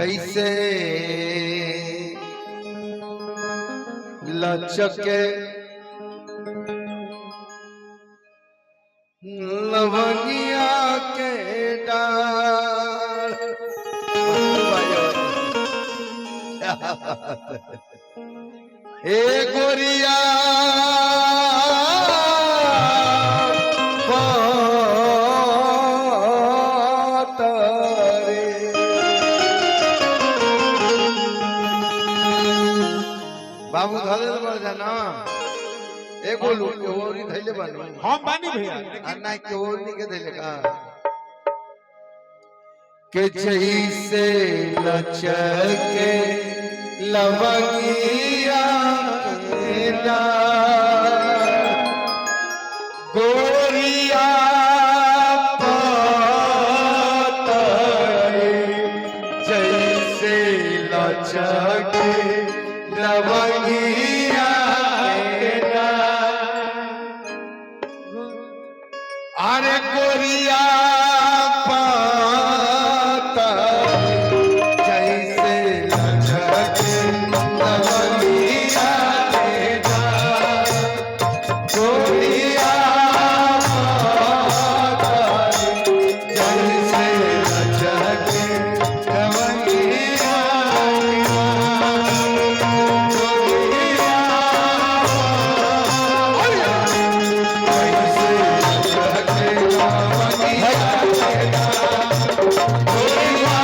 जैसे लचके लवंगिया के डाल। ए गोरिया पातरे। बाबू धले बढ़ जाना एगो लोग के होरी धैले बानू। हम बानी भैया। आ लेकिन नहीं के होरी के धैले का के जैसे लचके लवंगिया के डाल, गोरिया पातरे, जैसे लचके लवंगिया के डाल। अरे गोरिया पातरे, जैसे लचके लवंगिया के डाल। गोरिया पातरे, जैसे लचके लवंगिया के डाल। गोरिया जैसे लचके लवंगिया के डाल। गोरिया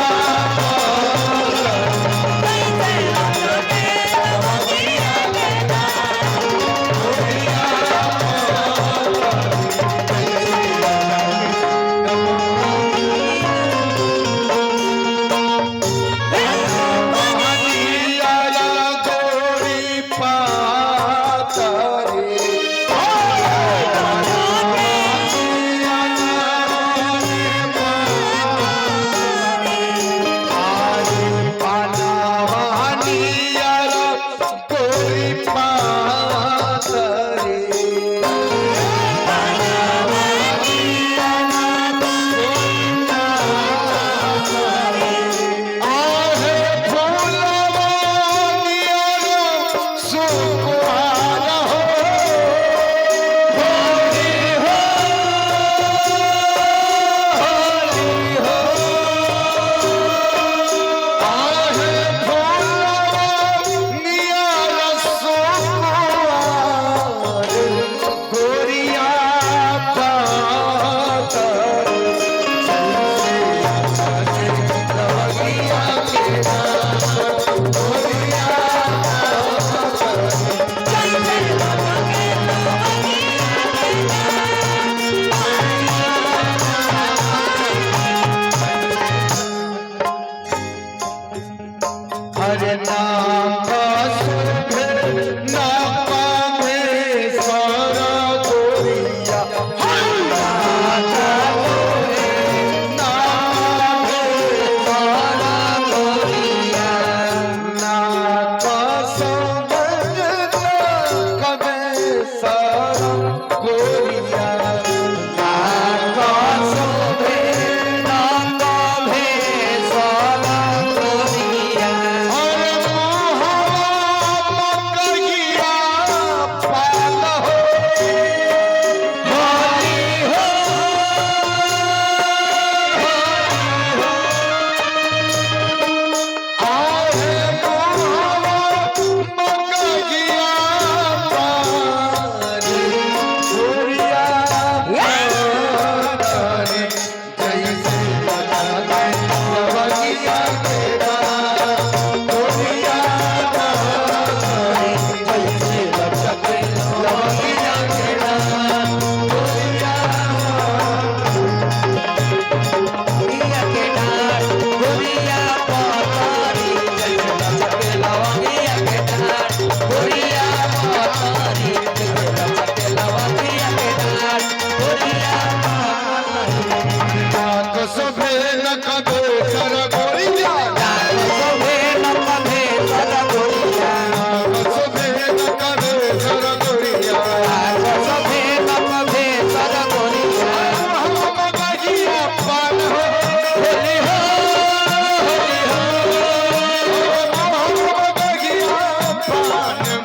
गोरी पातरे। गोरी पातरे। आहे फूलवानिया सुकुहार हो, होली हो, होली हो। आहे फूलवानिया सुकुहार, गोरिया पातर, जैसे लवंगिया के।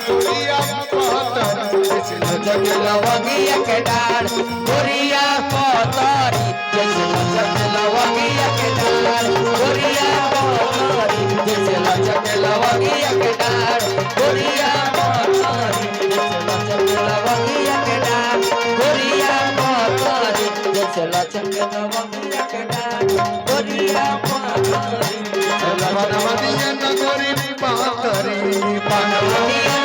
गोरिया पातर जैसे लचक लवंगिया के डार, गोरिया पतरी जैसे लचक लवंगिया के डार, गोरिया पतरी जैसे लचक लवंगिया के डार, गोरिया पतरी जैसे लचक लवंगिया के डार, गोरिया पतरी जैसे लचक लवंगिया के डार, गोरिया पतरी जैसे लचक पनवनिया न गोरी पातरी, पनवनिया।